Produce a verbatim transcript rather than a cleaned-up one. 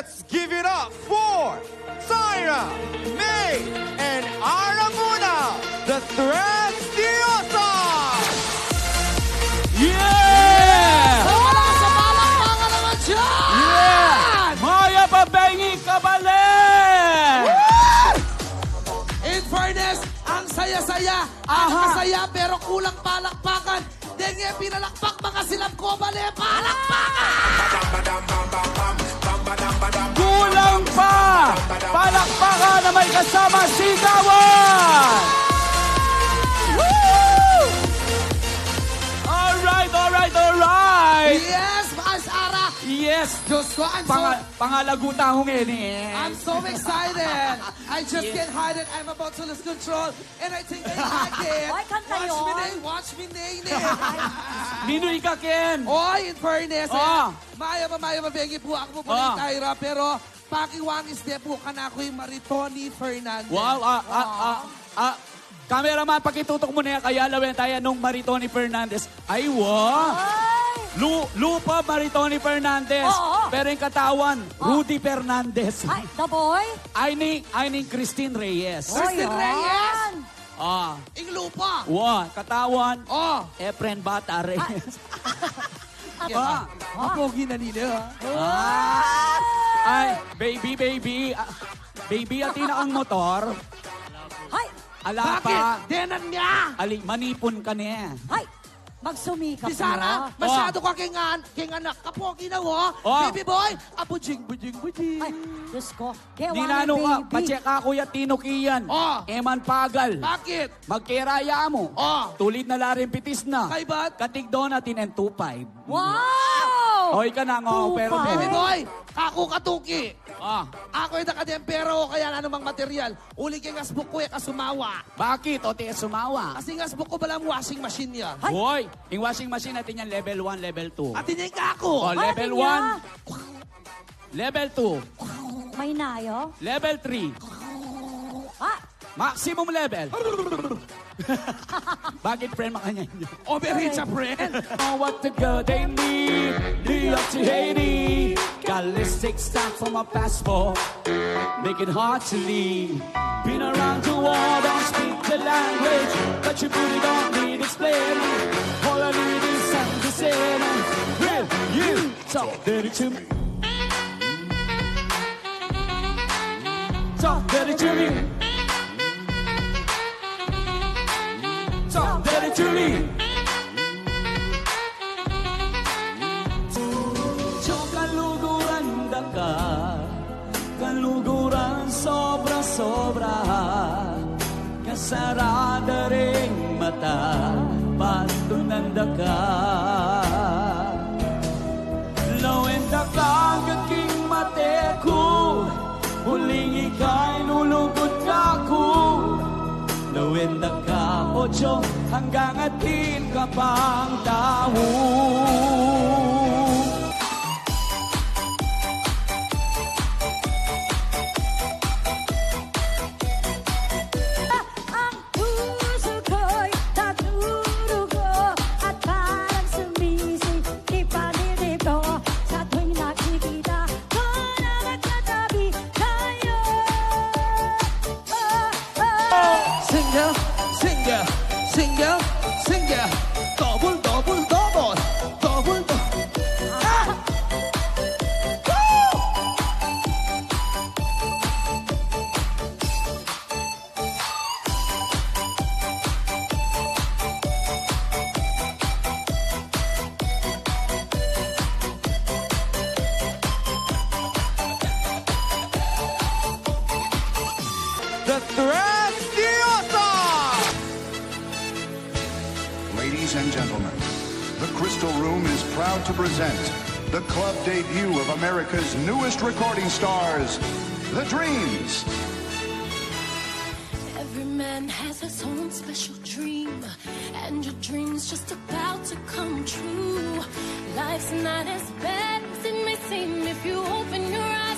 Let's give it up for Tyra, May, and Ara Muna, the Tres Diosas! Yeah! Sa palakpakan naman dyan! Yeah! Mayap a bengi, kabalen! Woo! In fairness, ang saya-saya, ang Aha. masaya, pero kulang palakpakan. Deng e pinalakpak, mga silab ko, bale, palakpakan! Kulang pa! Palakpakan na may kasama sigawan! Woo! Alright, alright, alright! Yes, Mars Ara! Yes! Diyos ko, I'm so Panga-, pangalagutan ko ngayon eh. I'm so excited! I just Yes. can't hide it. I'm about to lose control. And I think I like it. Oy, kanta Watch me, yun. Nay, watch me, nay, nay. Ninu ika, Ken? Oy, in fairness, Oh. eh, mayap a, mayap a bengi pu, aku pu Oh. Tyra, pero pakiwangis de pu kanaku ing Maritoni Fernandez. Wow, ah, ah, Oh. ah, ah. Cameraman, pakitutok mu ne kaya, lawen taya nung Maritoni Fernandez. Ay, wa! Ay! Lu-, lupa Maritoni Fernandez. Oo. Pero ing katawan, Oh. Rudy Fernandez. Ay, the boy? Ay ni, ay ni Christine Reyes. Christine Oy, Reyes? Yan. Ah. Ing lupa. Wa, katawan. Oh. Efren Bata Reyes. Ah. Ah. Mapogi na nila, ah. Ah. Ay, baby, baby. Ah, baby, atin na kang motor. Hay! Ala Bakit? pa. Denan niya. Ali, manipun ka ne. Hay! Magsumikap Bisara, na. masyado Oh. ka keng an-, keng anak. Kapogi na, wo. Oh. Baby boy, abujing, bujing, bujing. Ay, Diyos ko. Di Kewa na nanu ka, baby. Pacheck aku ya tinuki yan. Oh. E man pagal. Bakit? Magkeraya mu. Oh. Tulid na la rin pitis na. Kaybat? Katigdon na tinen two five. Wow! O, ika na nga, Two pero five. Baby boy, kaku katuki. Ah. Aku e da ka deng pera o kaya anumang material. Uli keng asbuk ku e ka sumawa. Bakit? O, te sumawa. Kasi ing asbuk ku balang washing machine ya. Hay! Hoy, ing washing machine atin yan level one, level two. Atin yan kaku. O, Ay, level atin one. yan. Level two. May nayo? Level three. Ah! Maximum level. Bakit, friend, makanyan yun? Overheat siya, friend. Oh, what the girl they need. New York to Haiti. Got lipstick stamp for my passport. Make it hard to leave. Been around the world, don't speak the language. But your booty don't need explaining. All I need is something to say. Will you talk dirty to me? Talk dirty to me. Talk dirty to me. Cho kaluguran da ka, kaluguran sobra-sobra. Kasarada ring mata, patunan da ka. Lawen da ka king mate ku, uling ika'y lulugud kaku. Lawen da ka, ocho, hanggang atin ka pang tau. Ang puso ko'y nagdurugo at parang sumisipsip ang dibdib ko sa tuwing nakikita ko na magkatabi tayo. Oh, oh. Single, single, single, single. Double, double, double. Double, double. Ah! Woo! The Tres Diosas! Ladies and gentlemen, the Crystal Room is proud to present the club debut of America's newest recording stars, The Dreams. Every man has his own special dream, and your dream's just about to come true. Life's not as bad as it may seem if you open your eyes.